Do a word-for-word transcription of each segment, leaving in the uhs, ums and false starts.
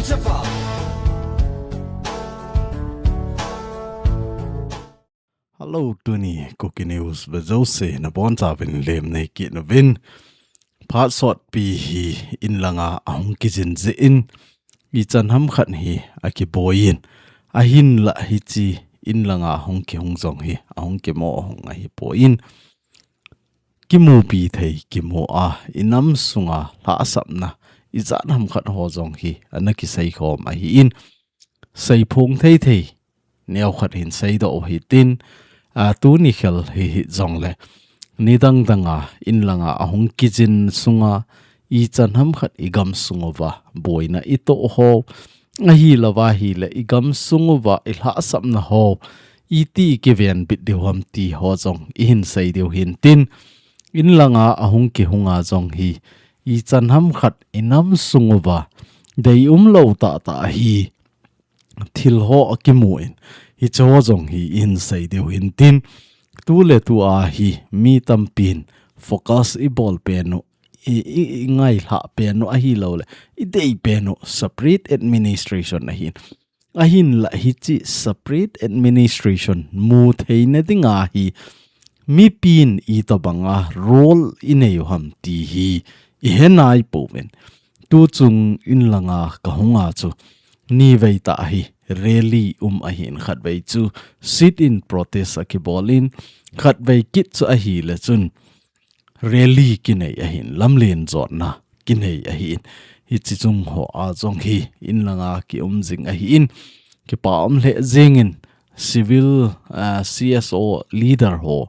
Hello, tuni Kuki News vejouse nabonchauvin lemnei kit nauvin. Phat sotpi hi inlanga ahung kijin jeh in, ichan hamkhat hi akiboi in, ahinlah hiche inlanga hung kihung jong hi ahung kimo ahung ahipoi in, kimupi thei kimu a, inam sunga lhahsamna ijat hamkhat ho jong hi ana kiseikhom ahin, seiphong thei thei neokhat hin seidoh u hitin, a, tuni khel hi hijongle nidang danga inlanga ahung kijin sunga ichan hamkhat igam sunguva boina itoh ho, ahilouva ahile igam sunguva ilhahsamna ho iti ikivenbit diu ham ti ho jong ihin sei diu hintin, inlanga ahung kihunga jong hi ichan hamkhat inam sunguva dei umlou tahtah hi thil ho akimu in, hiche ho jong hi ihin sei diu hintin, tuletu a hi mi tampin focus ibol pen u, i, i, ingailhah pen u ahiloule idei pen u separate administration ahin, ahinlah hiche separate administration mu theina dinga hi mipin itobanga role inei u ham ti hi ihe naipouvin, tuchung inlanga kahunga chu niveitah hi rally um ahin, khatvei chu sit-in protest akibol in, khatvei kit chu ahile chun rally kinei ahin, lamlen jotna kinei ahin, hiche chung hoa jong hi inlanga kium jing ahin, kipa um lheh jengin civil, ah, C S O leader ho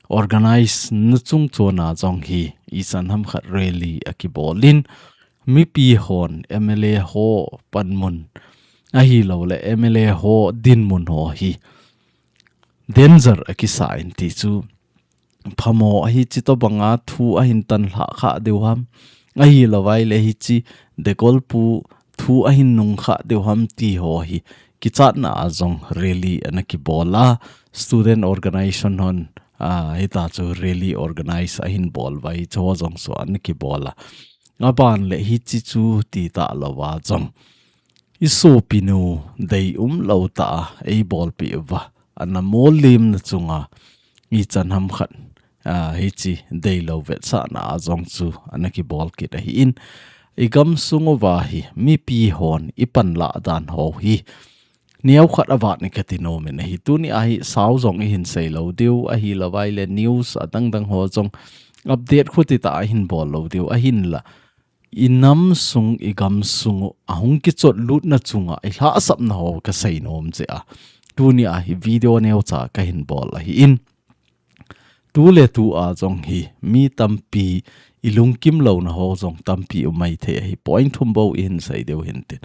organize na chungchona jong hi ichan hamkhat rally akibol in, mipi hon M L A ho panmun ahiloule M L A ho dinmun ho hi danger akisa in ti chu phamo ahi, chutobanga thu ahin tanlhah kha diu ham, ahilouva ahile hiche Dekolpu thu ahin nung kha diu ham ti ho hi kichatna a jong rally ana kibol a, student organization hon, a, hita chu rally organize ahin bol uva hiche ho jong chu ana kibol a, aban le hiche chu ti talouva jong isopinu dei umlou tah a eibolpeh uva, ana mollimna chunga ichan hamkhat, a, hiche deilou vetsahna a jong chu ana kibol kit ahin, igam sunguva hi mipi hon ipanlah dan ho hi neokhat avat ni kati nomin ahi, tuni a hi sao jong ihin sei lou diu ahilouva ahile news adang dang ho jong update khuti tah a ihin bol lou diu ahinla, inam sung igam sung u ahung kichot lutna chunga ilhahsamna ho kasei nom jeh a tuni a hi video neocha kahin bol ahin, tuletu a jong hi mi tampi ilungkim louna ho jong tampi um maithei ahi, point thum bou ihin sei diu hintin.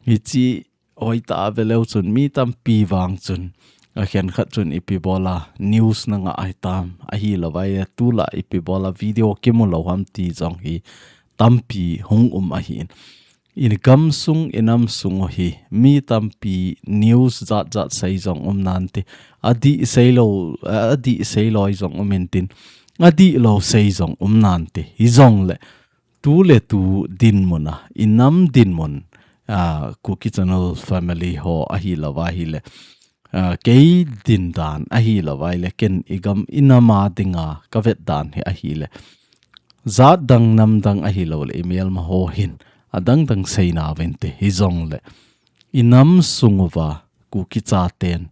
Hiche hoitah a veleu chun mi tampi vang chun akhenkhat chun ipi bola news nangah hitam, ahilouva ahile tulai ipi bola video kimu lou ham ti jong hi tampi hung um ahin. Igam sung inam sung u hi mi tampi news jat jat sei jong um nante, adih sei lou, adih sei loi jong um intin, adih lou sei jong um nante, hijongle tuletu dinmun a, inam dinmun, a, Kuki Channel family ho ahilouva ahile, a, kei dindan ahilouva ahile, ken igam inam a dinga kavet dan hi ahile, jat dang nam dang ahiloule imelma ho hin adang dang seina vinte, hijongle inam sung uva Kuki chaten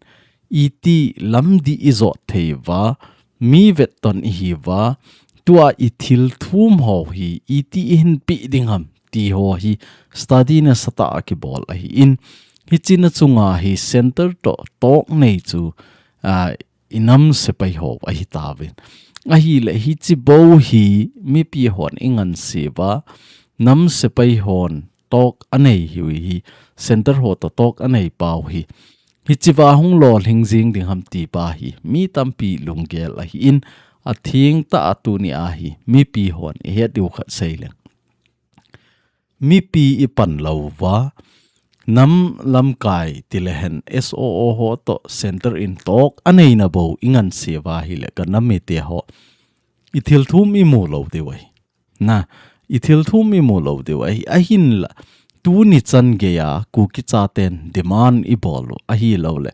iti lamdih ijot thei uva, mi vetton ihi uva, tua ithil thum ho hi iti ihin peh ding ham ti ho hi study nasatah a kibol ahin, hiche na chunga hi center toh talk nei chu, a, inam sepai ho ahitauvin. Ahile hiche bou hi mipi hon inganseuva, nam sepai hon talk anei hiu hi, center ho toh talk anei pau hi hichea hung lolhing jing ding ham ti pa hi mi tampi lunggel ahin, athengtah a tuni a hi mipi hon ihet diu khat seileng. Mipi ipan louva, nam lamkai tilehen S O O ho toh center in talk aneina bou inganseuva ahile kanam mite ho, ithil thum imu lou diu ahi. Na, ithil thum imu lou diu ahi, ahinla tuni chan geiya Kuki chaten demand i bol u ahi lou le,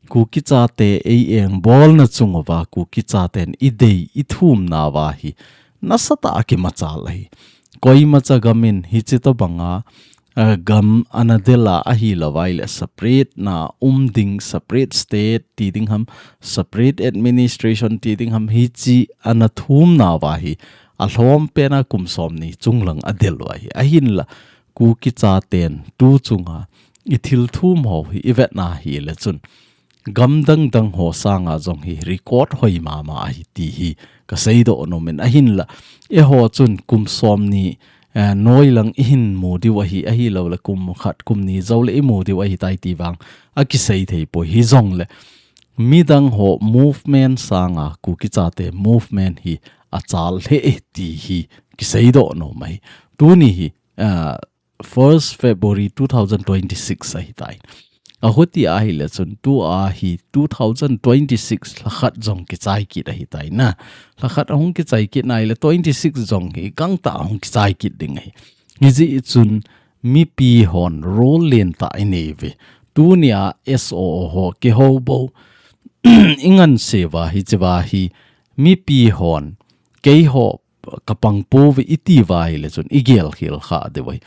Kuki chate ei engbolna chung uva Kuki chaten i dei i thumna uva hi nasatah a kimachal ahi. Koimacha gamin hichi tobanga, eh, gam ana del a ahi lou vai le separate na um ding, separate state ti ding ham, separate administration ti ding ham, hichi ana thumna uva hi alhom pena kum somni chunglang a del u ahi. Ahinla Kuki chaten tu chunga i thil thum ho hi i vetna hi le chun gam dangdang ho sanga jong hi record hoi mama ahi ti hi ka seidoh nom in, ahinla eiho chun kum somni, eh, noilang i hin mu diu ahi, ahi lou le kum khat kum ni jou le i mu diu ahi tai ti vang a kisei thei poi. Hijongle midang ho movement sanga Kuki chate movement hi achal lheh e ti hi kiseidoh nom ahi. Tuni hi, ah, first February two thousand twenty-six ahi tai. Ahuti ahi le chun tua hi two thousand twenty-six lhakhat jong kichai kit ahi tai na. Lhakhat ahung kichai kit nai le twenty-six jong hi gangtah ahung kichai kit ding ahi. Hijeh chun mipi hon role lentah i nei uve. Tunia S O O ho kihou bou i nganseuva hichea hi mipi hon keiho ka pang pouve i ti uva ahi le chun i gel khel kha diu ahi.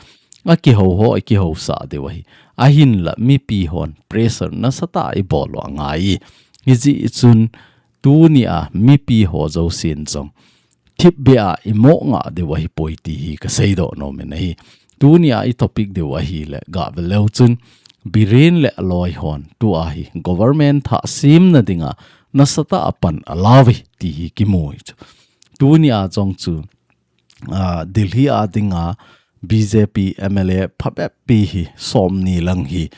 A kihou ho i kihousah diu ahi. Ahinla mipi hon pressure nasatah a i bol u angai. Hijeh chun tunia mipi ho jousen jong thipbeh a i mo ngah diu ahi poi ti hi ka seidoh nom in ahi. Tunia i topic diu ahi le gah ve leu chun Biren le aloi hon tua hi government thah semna dinga nasatah a pan ala uve ti hi kimu ahi chu. Tunia jong chu, ah, Delhi a dinga B J P M L A phabep pi hi somni lang hi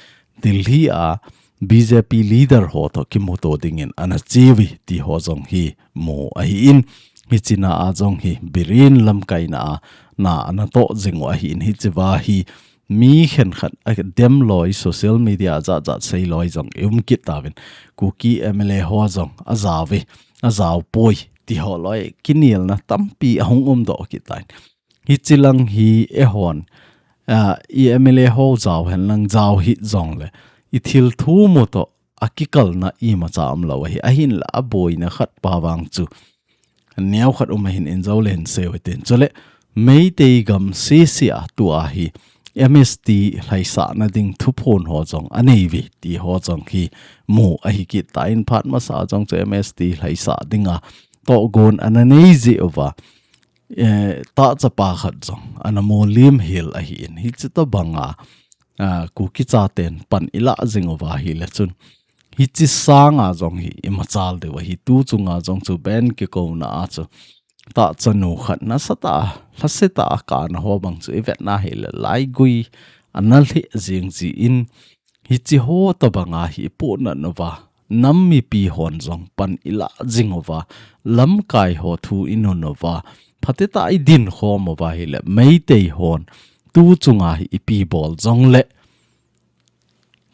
Delhi a B J P leader ho toh kimuto dingin ana che uve ti ho jong hi mu ahi in, hichea jong hi Biren lamkaina a na ana toh jing u ahi in, hichea hi mi khenkhat a dem loi social media jat jat sei loi jong i um kit tauvin, Kuki M L A ho jong a jao uve, a jao poi ti ho loi kinelna tampi ahung umdoh kit tan. Hichi lang hi eihon, ah, i M L A ho jao hen lang jao hih jongle i thil thum u toh a kikalna imacha umlou ahi. Ahinla a boina khat pa vang chu neo khat um ahin in jou len seu hitin. Chule Meitei gam sese a tua hi M S T lhaisahna ding thuphon ho jong a nei uve ti ho jong hi mu ahi kit tan. Phat masa jong chu M S T lhaisah dinga tohgon ana nei jeh uva, eh, tahchapa khat jong ana molim hel ahi in, hichi tobanga, ah, Kuki chaten pan i lah jing uva ahi le chun hichi sanga jong hi i machal diu ahi. Tu chunga jong chu Ben kikouna a chu tahchanu khat nasatah a, lhasetah a kana ho bang chu i vetna hi le laigui ana lheh jing jin, hichi ho tobanga hi i puhnat uva, nam mipi hon jong pan i lah jing uva, lamkai ho thu i nun uva, phatecha i dinkhom uva ahi le Meitei hon tu chunga hi ipi bol jongle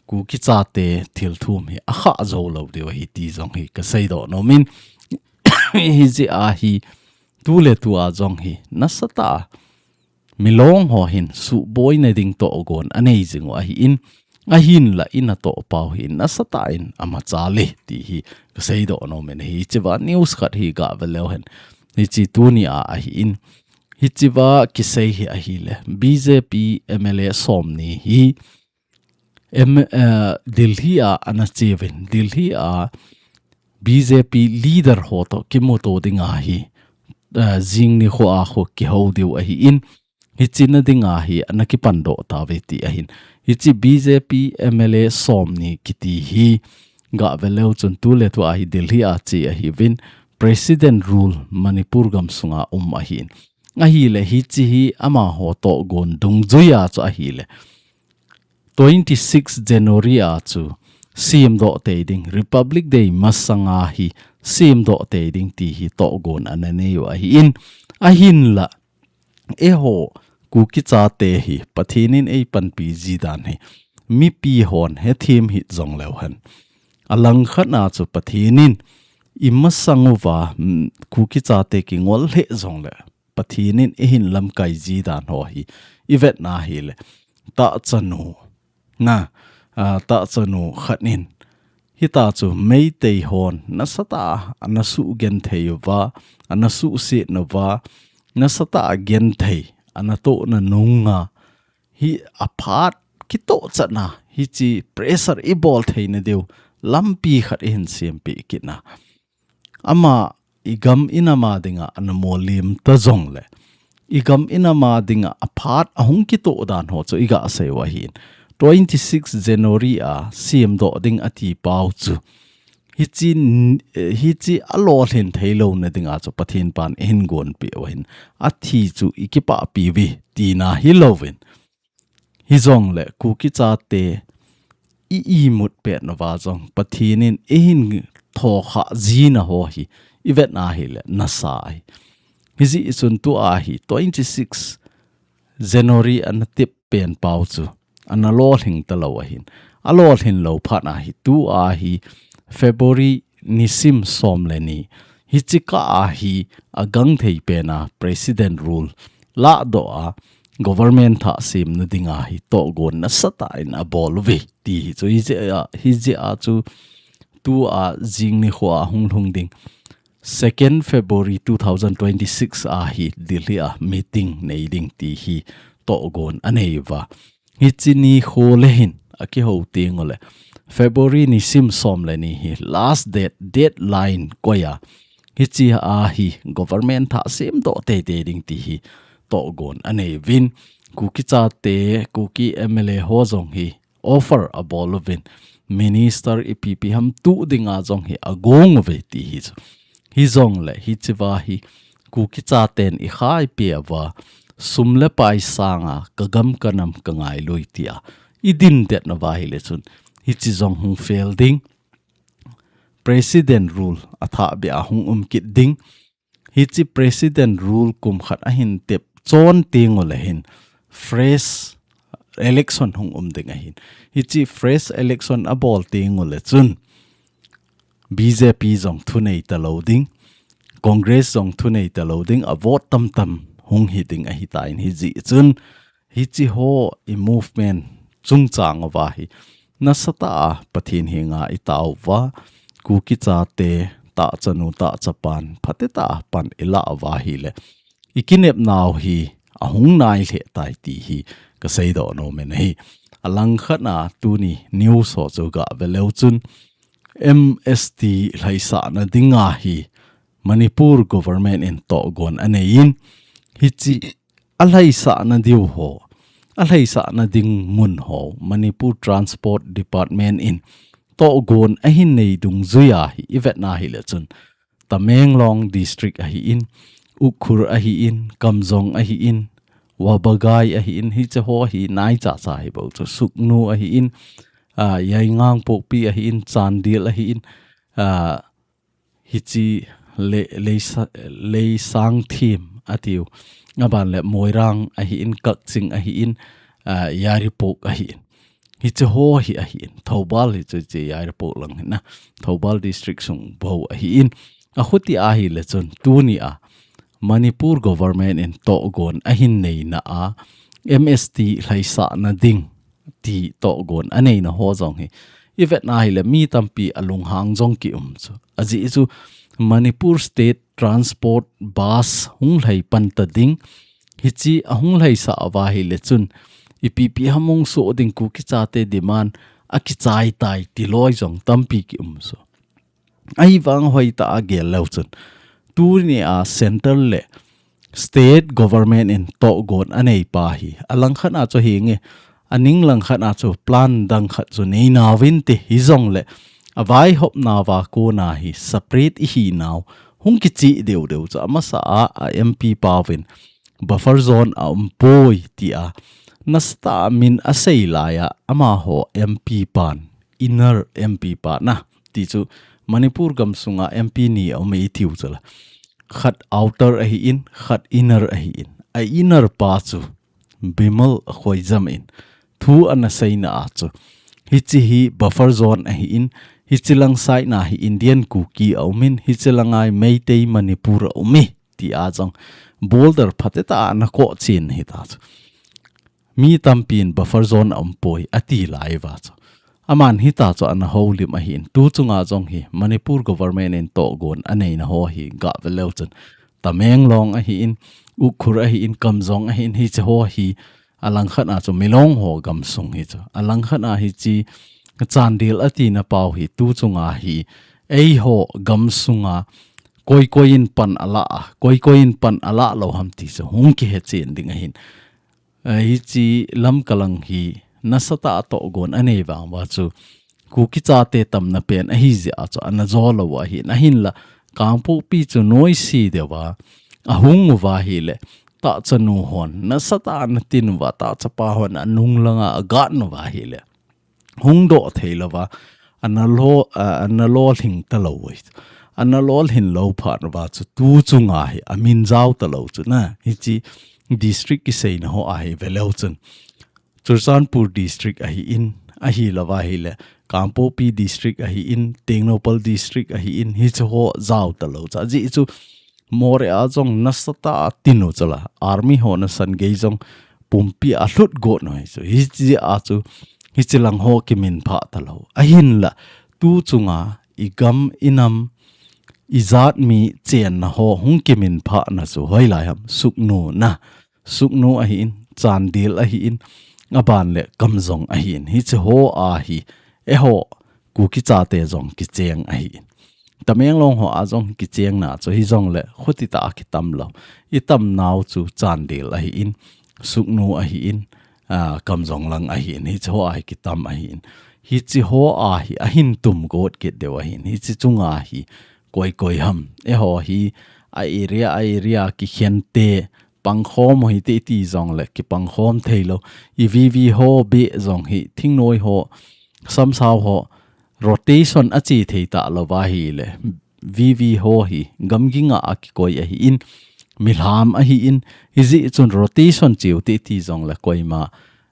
Kuki chate thil thum hi a khah jou lou diu ahi ti jong hi ka seidoh nom in, hijeh a hi tu le tua jong hi nasatah a milong ho hin suhboina ding tohgon a nei jing u ahi in, ahinla i natoh pau hi nasatah in a machal e ti hi ka seidoh nom in ahi. Hichea news khat hi gah ve leu hen. Hichi tunia ahi in, hichea kisei hi ahi le B J P M L A somni hi M, eh, Delhi a ana che uvin, Delhi a B J P leader ho toh kimuto dinga hi, eh, jing nikho a khu kihou diu ahi in, hichi na dinga hi ana kipandoh tauve ti ahin. Hichi B J P M L A somni kiti hi gah ve leu chun tu le tua hi Delhi a che ahiuvin, President Rule Manipur gam sunga um ahi in. Ahi le hichi hi amaho tohgon dungjuia chu ahi le twenty-six January a chu semdoh tei ding, Republic Day masanga hi semdoh tei ding ti hi tohgon ana nei u ahi in, ahinla eiho Kuki chate hi Pathen in ei panpi ji dan hi mipi hon hethem hih jong leu hen, alang khat na chu Pathen in i masang uva, mm, Kuki chate kingol lheh jongle Pathen in eihin lamkai ji dan ho hi i vetna hi le tahchanu, na, a, tahchanu khat in, hita chu Meitei hon nasatah a ana suhgenthei uva, ana suhset nauva, nasatah a genthei ana tohna nunga, hi aphat kitohchatna, hiche pressure ibol theina diu lampi khat ihin sempeh kitna. Ama igam inam a dinga ana molim ta jongle, igam inam a dinga aphat ahung kitoh dan ho chu iga sei u ahin. Twenty six January a semdoh ding ati pau chu, hiche n-, eh, hiche alolhin theilouna dinga chu Pathen pan eihin gonpeh u ahin. Athi chu ikipahpi uve tina hilouvin, hijongle Kuki chate i imut pet nauva jong Pathen in eihin thokha jina ho hi ivet na hile nasa ahi. Hijeh chun tua hi twenty six January ana tep pen pau chu ana lolhing talou ahin. Alolhin lou phat ahi, tua hi February nisim som le ni. Hiche kah a hi agangthei pen a President Rule lahdoh a government thah semna dinga hi tohgon nasatah in abol uve ti hi chu, hijeh a, hijeh a chu tua jing nikho a hung lhung ding second February two thousand twenty-six a hi Delhi a meeting nei ding ti hi tohgon anei uva. Hiche nikho le hin akihou teng ule February nisim som le ni hi last date, deadline koi a, hiche a hi government thah semdoh teitei ding ti hi tohgon anei uvin. Kuki chate, Kuki M L A ho jong hi offer abol uvin, minister ipi ipi ham tuh dinga jong hi agong uve ti hi chu. Hijongle hichea hi Kuki chaten ikhaipi uva, sum le pai sanga kagam kanam kangailui tia idindet nauva hile chun, hiche jong hung fail ding. President Rule athah beh a hung um kit ding. Hiche President Rule kum khat ahin tep chon teng ule hin fresh election hung um ding ahin. Hiche fresh election abol teng ule chun B J P jong thunei talou ding, Congress jong thunei talou ding, a vote tamtam hung hi ding ahitan, hijeh chun hiche ho i movement chungchang uva hi nasatah a Pathen henga itao uva, Kuki chate tahchanu tahchapan phatetah a pan ilah uva hile, ikinepnau hi ahung nai lheh tai ti hi kaseidoh nom in ahi. Alangkhat a tuni news ho chu gave leu chun M S T lhaisahna dinga hi Manipur government in tohgon anei in, hiche alhaisahna diu ho, alhaisahna ding mun ho Manipur Transport Department in tohgon ahin nei dungjuia hi ivet na hile chun, Tamenglong District ahin, Ukhrul ahin, Kamjong ahin, Wabagai ahin, hiche ho hi nai chacha hi bou chu, Sugnu ahin, a, Yaingangpokpi ahin, Chandel ahin, a, hiche le, Leisa-, Leisangthem atiu. Aban le Moirang ahin, Kakching ahin, a, Yairipok ahin. Hiche ho hi ahin. Thoubal hi chu hiche Yairipok lang hina. Thoubal district sung bou ahin. Akhuti ahile chun tuni a Manipur government in tohgon ahin neina a M S T lhaisahna ding ti tohgon aneina ho jong hi ivet na hile mi tampi alunghang jong kium chu. Ajeh chu Manipur State Transport Bus hung lhai pan ta ding, hiche ahung lhaisah uva hile chun ipi ipi ham hung soh ding, Kuki chate demand akichai tai ti loi jong tampi kium chu. Ahivang hoitah a gel leu chun, tuni a central le state government in tohgon anei pa hi, alangkhat a chu hinge, aning langkhat a chu plan dang khat chu nei nauvinte, hijongle avaihopna uva kona hi separate ihi nau hung kichih deu deu chu, amasa a, a M P pauvin buffer zone aumpoi tia nasatah a min asei laiya, amaho M P pan, inner M P pan a, ti chu Manipur gamsunga M P ni aum e itiu chula. Khat outer ahin, khat inner ahin. A inner pa chu Bimal Akoijam in thu ana seina a chu, hiche hi buffer zone ahin, hiche lang side na hi Indian Kuki aumin, hiche langa hi Meitei Manipur aume, tia jong border phatetah a ana koh chen hita chu. mi tampin buffer zone a umpoi ati lai uva chu. Aman hita chu ana houlim ahin, tu chunga jong hi Manipur government in tohgon aneina ho hi gah ve leu chun, Tamenglong ahin, Ukhrul ahin, Kamjong ahin, hiche ho hi alangkhat a chu Milong ho gamsung hi chu. Alangkhat a hiche Chandel atina pau hi tu chunga hi eiho gamsunga koi koi in pan ala a, koi koi in pan ala lou ham ti chu hung kihe chen ding ahin. Eh, hiche Lamka lang hi nasatah a tohgon anei vang uva chu Kuki chate tamna pen ahi jeh a chu ana jo lou ahin, ahinla Kangpokpi chu noise deuva ahung uva ahile, tahchanu hon nasatah a ana tin uva, tahchapa hon anung langa agat uva ahile, hung doh thei louva ana lo, a, ana lolhing talou uve. Ana lolhin lou phat uva chu tu chunga hi amin jao talou chu na. Hiche district kiseina ho a hi ve leu chun, Churachandpur district ahin, ahilouva ahile Kangpokpi district ahin, Tengnoupal district ahin, hiche ho jao talou chu. Ajeh chu Moreh a jong nasatah a tin u chu la, army ho nasan gei jong pumpi a lhut got u hi chu. Hiche a chu, hiche lang ho kiminphah talou. Ahinla, tu chunga igam, inam, ijat mi chenna ho hung kiminphahna chu hoilai ham, Sugnu na. Sugnu ahin, Chandel ahin, aban le Kamjong ahin. Hiche ho a hi, eiho Kuki chate jong kicheng ahin. Tamenglong ho a jong kichengna chu hijongle khuti tah a kitam lou. Itam nau chu Chandel ahin, Sugnu ahin, a, Kamjong lang ahin, hiche ho a hi kitam ahin. Hiche ho a hi ahin tum got kit diu ahin. Hiche chunga hi koi koi ham. Eiho hi a area, a area kikhen te, pangkhom u hite iti jongle kipangkhom thei lou. I V V ho beh jong hi, thingnoi ho, samsao ho, rotation ache thei talouva ahile, V V ho hi gamgi nga a kikoi ahin, milham ahin, hijeh chun rotation che u hite iti jongle koima,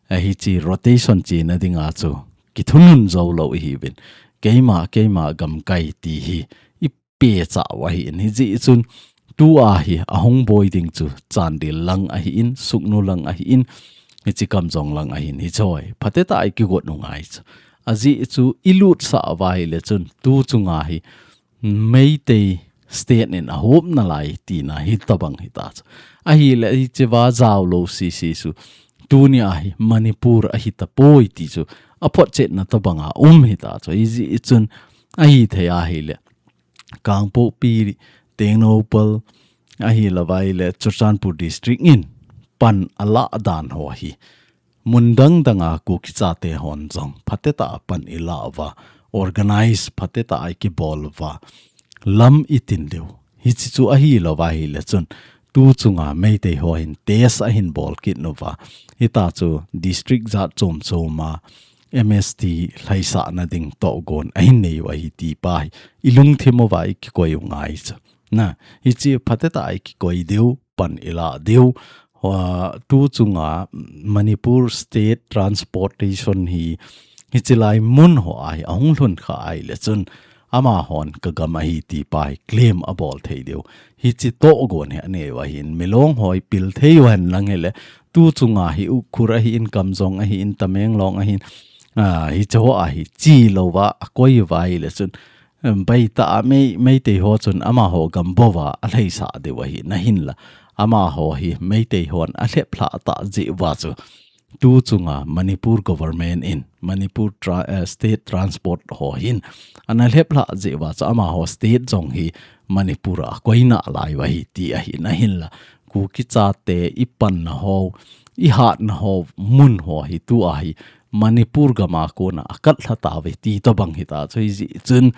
eh, hiche rotation chena dinga chu kithunun jou lou ihiuvin. Keima, keima gamkai ti hi, i pehcha u ahin, hijeh chun tua hi ahung boi ding chu Chandel lang ahin, Sugnu lang ahin, hiche Kamjong lang ahin, hiche ho hi phatetah a ikigot u ngai chu. Ajeh chu ilutsah uva ahile chun tu chunga hi Meitei state in ahop nalai tina hitobang hita chu. Ahile hichea jao lou sese chu tunia hi Manipur ahitapoi ti chu aphotchetna tobanga um hita chu. Hijeh chun ahithei ahile Kangpokpi, Tengnoupal, ahilouva ahile Churachandpur district in pan alah dan ho hi mun dang danga Kuki chate hon jong phatetah a pan ilah uva, organize phatetah a ikibol uva, lam itin diu. Hiche chu ahilouva ahile chun tu chunga Meitei hon test ahin bol kit uva, hita chu district jat chom choma M S T lhaisahna ding tohgon ahin nei u ahi ti pa hi ilungthim uva ikikoi u ngai chu. Na, hiche phatetah a ikikoi diu, pan ilah diu, hua, tu chunga Manipur State Transportation hi, hiche lai mun ho a hi ahung lhun kha ahile chun, amahon kagam ahi ti pa hi claim abol thei diu. Hiche tohgon hi anei u ahin, Milong ho hi pil thei u hen lang hile, tu chunga hi Ukhrul ahin, Kamjong ahin, Tamenglong ahin, a, hiche ho a hi che louva, akoi uva ahile chun, em, baitah a Mei-, Meitei ho chun amaho gam bouva alhaisah diu ahi nahinla. Amaho hi Meitei hon alheplhah tah jeh uva chu tu chunga Manipur government in, Manipur tra-, eh, state transport ho hin ana lheplhah jeh uva chu amaho state jong hi Manipur a akoi nalai u ahi ti ahi nahinla. Kuki chate ipanna ho, ihatna ho, mun ho hi tua hi Manipur gama kona akatlha tauve ti tobang hita chu. Hijeh chun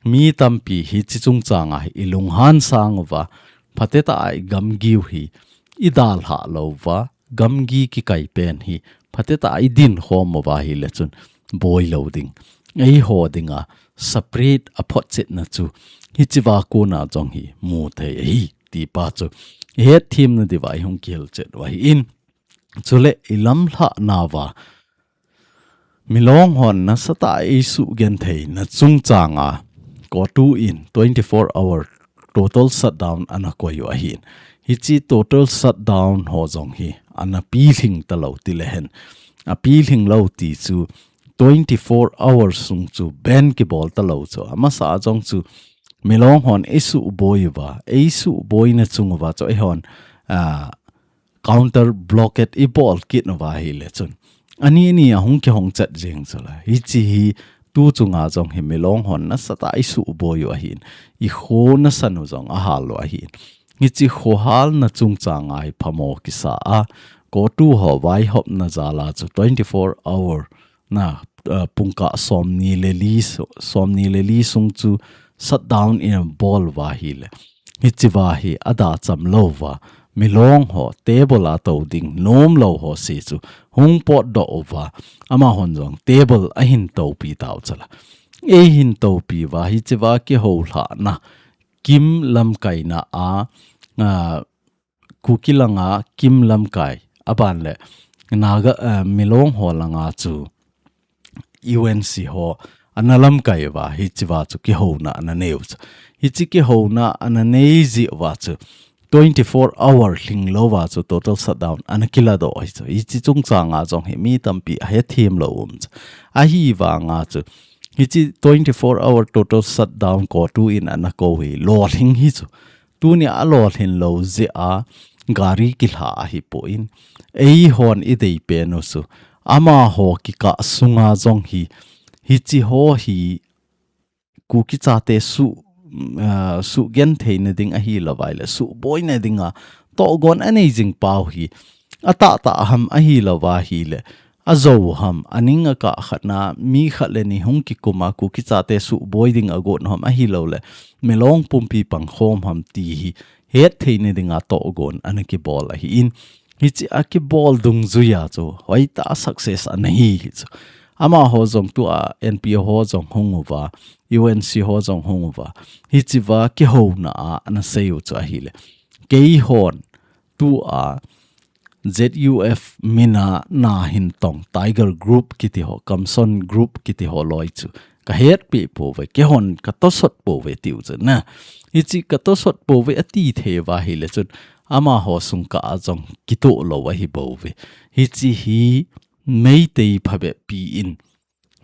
mi tampi hiche chungchanga hi ilunghan sang uva, phatetah a igamgi u hi idalhah louva, gamgi kikai pen hi phatetah a idin khom uva ahile chun boi lou ding. Eiho dinga separate aphotchetna chu hichea kona jong hi mu thei ahi ti pa chu ihetthemna diuva ihung kihilchet u ahin. Chule ilamlhah nauva Milong hon nasatah a isugentheina chungchanga CoTU in twenty-four hour total shutdown ana koi u ahin. Hiche total shutdown ho jong hi ana pilhing talou ti le hen. A pilhing lou ti chu twenty-four hours sung chu ban kibol talou chu. Amasa a jong chu Milong hon eisuboi uva, eisuboi na chung uva chu eihon, ah, counter blockade ibol kit uva ahile chun. Ani ani a hung kihong chat jeng chu la. Hichi hi tu chunga jong hi Milong hon nasatah a eisuboi u ahin. Ikho nasan u jong ahal u ahin. Hichi khohal na chungchang a hi phamo kisa a. COTU ho vaihopna jal a chu twenty-four hour na, uh, pungkah somni le li, somni le li sung chu shutdown in abol uva ahile. Hichi uva hi ada cham lou uva. Milong ho table a tou ding nom lou ho si chu hung potdoh uva. Amahon jong table ahin toupi tau chu la. Eihin toupi uva hichi uva kihoulhahna. KIM lamkaina a, ah, Kuki langa KIM lamkai, aban le Naga, eh, Milong ho langa chu UNC ho ana lamkai uva, hichi uva chu kihouna ana nei u chu. Hichi kihouna ana nei jeh uva chu twenty-four hour lhinglou uva chu total shutdown ana kiladoh hi chu. Hichi chungchang a jong hi mi tampi ahethem lou um chu. Ahivanga chu hichi twenty-four hour total shutdown COTU in ana kou hi lolhing hi chu. Tuni a lolhin lou jeh a gari kilha ahipoi. Eihon idei pen u chu. Amaho kikah sunga jong hi. Hichi ho hi Kuki chate su, ah, sugenthei na ding ahilou vai le, suboi na dinga tohgon anei jing pau hi. Atahtah ham ahilou va ahile. Ajou ham, aning akah khat na, mi khat le ni hung kikum a, Kuki chate suboi ding agot ham ahilou le, Milong pumpi pangkhom ham ti hi, hetthei na dinga tohgon ana kibol ahin. Hichi a kibol dungjui a chu, hoitah a success ana hi hi chu. Amaho jong tua, NPO ho jong hung uva, UNC ho jong hung uva. Hichi uva kihouna a, ana sei u chu ahile. Keihon, tua, ZUF mina na hin tong Tiger Group kiti ho, Kamson Group kiti ho loi chu. Kahetpi pouve, keihon katosot pouve tiu chu na. Hichi katosot pouve ati thei uva ahile chun amaho sung kah a jong kitoh lou ahi bouve. Hichi hi Meitei phabep pi in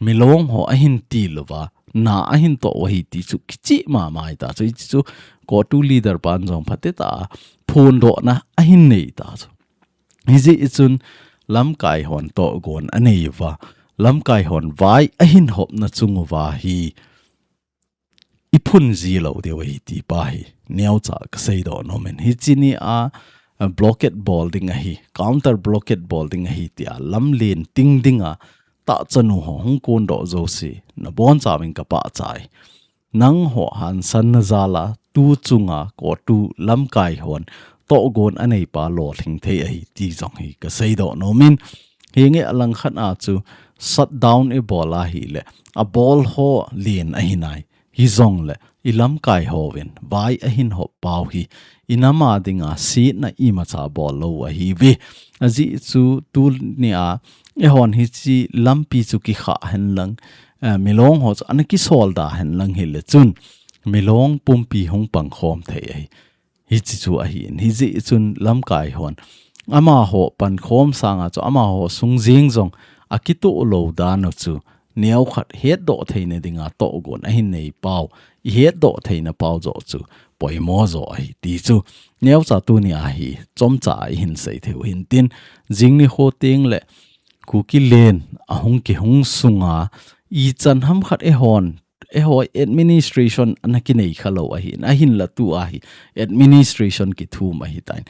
Milong ho ahin til uva, na ahin toh u ahi ti chu kicheh mama ahi ta chu, hichi chu COTU leader pan jong phatecha phondohna ahin nei ta chu. Hijeh chun lamkai hon tohgon anei uva, lamkai hon vai ahin hopna chung uva hi iphun ji lou diu ahi ti pa hi neocha kasei doh nom in. Hichi ni a, a, blockade bol ding ahi, counter blockade bol ding ahi tia lamlen ting dinga tahchanu ho hung kondoh jouse nabonchauvin kapahchai. Nangho hansanna jal a tu chunga COTU lamkai hon tohgon anei pa lolhing thei ahi ti jong hi kasei doh nom in. Hinge alangkhat a chu shutdown ibol ahile, abol ho len ahi nai. Hijongle, ilamkai hovin, vai ahin hop pau hi, inam a dinga setna imacha bol lou ahiuve. Ajeh chu tuni a, eihon hichi lampi chu kikhah hen lang, eh, Milong ho chu ana kisol da hen lang hile chun, Milong pumpi hung pangkhom thei ahi. Hichi chu ahin, hijeh chun lamkai hon. Amaho pankhom sanga chu, amaho sung jeng jong akitoh lou dan u chu, neokhat hetdoh theina dinga tohgon ahin nei pau, ihetdoh theina pau joh chu, poimo joh ahi ti chu. Neocha tuni a hi, chomcha a ihin sei thei u hintin, jing nikho teng le, Kuki len ahung kihung sunga, ichan hamkhat eihon, eiho administration ana kinei khalou ahin, ahinla tua hi administration kithum ahitan.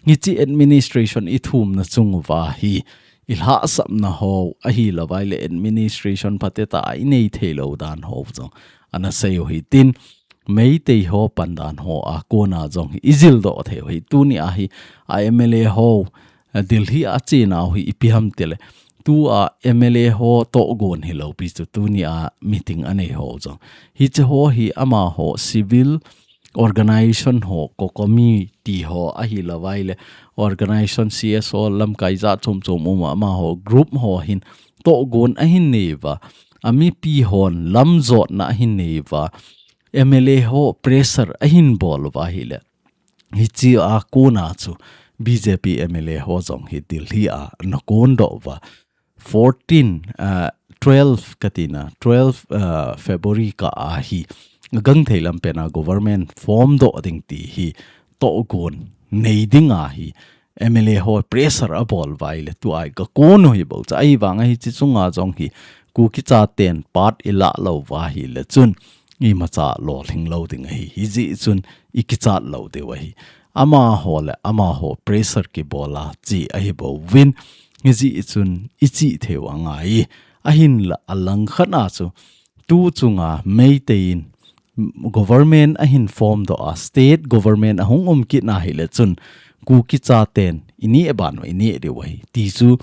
Hichi administration ithumna chung uva hi, ilhahsapna ho ahilou vai le administration phatecha a inei theilou dan ho jong ana sei u hitin, Meitei ho pandan ho a kona jong hi ijildoh thei u hi. Tuni a hi a MLA ho, a Delhi a chena u hi ipi ham tile. Tua MLA ho tohgon hilou pi chu tuni a meeting anei ho jong. Hichi ho hi amaho civil organization ho, COCOMI ti ho ahilou vai le organization CSO lamkai jat chom chom um a amaho group ho hin tohgon ahin nei uva. Amipi hon lamjotna ahin nei uva. MLA ho pressure ahin bol uva ahile. Hichi a kona chu B J P M L A ho jong hi Delhi a ana kondoh uva, fourteen, uh, twelve katina, twelve, uh, February kah a hi gangthei lam pen a government form doh ding ti hi tohgon nei ding a hi M L A ho pressure abol uva ahile tua hi gakon u hi bou chu. Ahivang a hiche chunga jong hi Kuki chaten part ilah lou uva ahile chun imacha lolhing lou ding ahi. Hijeh chun ikichat lou diu ahi. Amaho le amaho pressure kibol a che ahi bouvin, hijeh chun ichih thei u angai. Ahinla alangkhat a chu tu chunga Meitei in government ahin form doh a, state government ahung um kit na hile chun Kuki chaten ineh ban u ineh diu ahi ti chu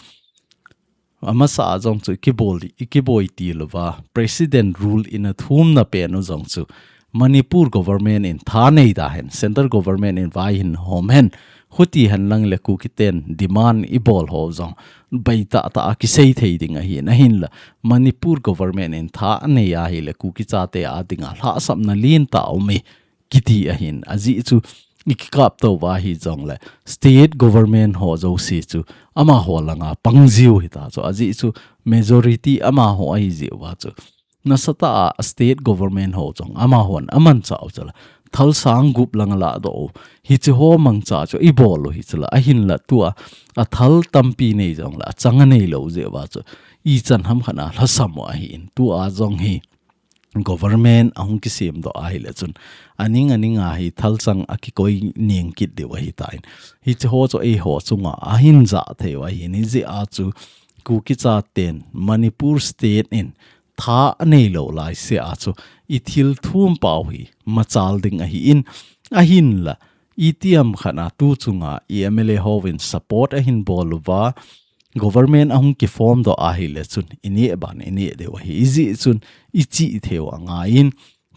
amasa a jong chu ikibol, ikiboi til uva, President rule in athumna pen u jong chu Manipur government in tha nei da hen, central government in vai hin hom hen, huti hen lang le Kuki ten demand ibol ho jong bei tah tah a kisei thei ding ahin, ahinla Manipur government in tha anei ahile Kuki chate a dinga lhahsamna lentah um e kiti ahin, ajeh chu ikikap tou uva hijongle state government ho jouse chu amaho langa pang jiu hita chu, ajeh chu majority amaho ahi jeh uva chu nasatah a state government ho jong amahon amanchah u chula, thalsang gup lang ladoh u, hiche ho mangcha chu ibol u hi chula, ahinla tua athal tampi nei jongle achang anei lou jeh uva chu ichan ham khat a lhasam u ahin, tua jong hi government ahung kisemdoh ahile chun aning aning a hi thalchang akikoi ning kit diu ahitan, hiche ho chu eiho chunga ahin jah thei u ahin, hijeh a chu Kuki chaten Manipur state in tha anei lou laise a chu ithil thum pau hi machal ding ahin, ahinla itiham khat a tu chunga i M L A hovin support ahin bol uva, government ahung kiform doh ahile chun ineh ban ineh diu ahi. Ijeh chun ichih thei u angaiyin,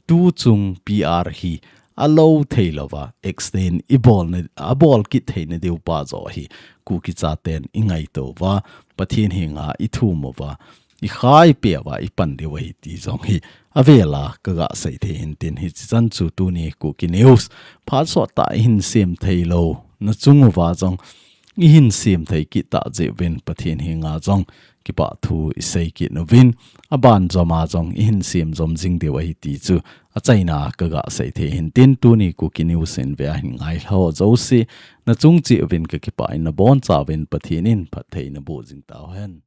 tu chung P R hi alou thei louva extend ibol na, abol kit theina diu pa joh hi Kuki chaten ingaito uva, Pathen henga ithum uva, ikhai peh uva ipan diu ahi ti jong hi avela kaga sei thei hintin, hiche chan chu tuni Kuki News phat sot tah ihin sem thei louna chung uva jong ihin sem thei kit tah jeh uvin Pathen henga jong kipah thu isei kit uvin, aban joma jong ihin sem jom jing diu ahi ti chu achaina kaga sei thei hintin, tuni Kuki News in ve ahin ngai ho jouse nachung cheh uvin kakipah in, nabonchauvin Pathen in phatthei naboh jing tauhen.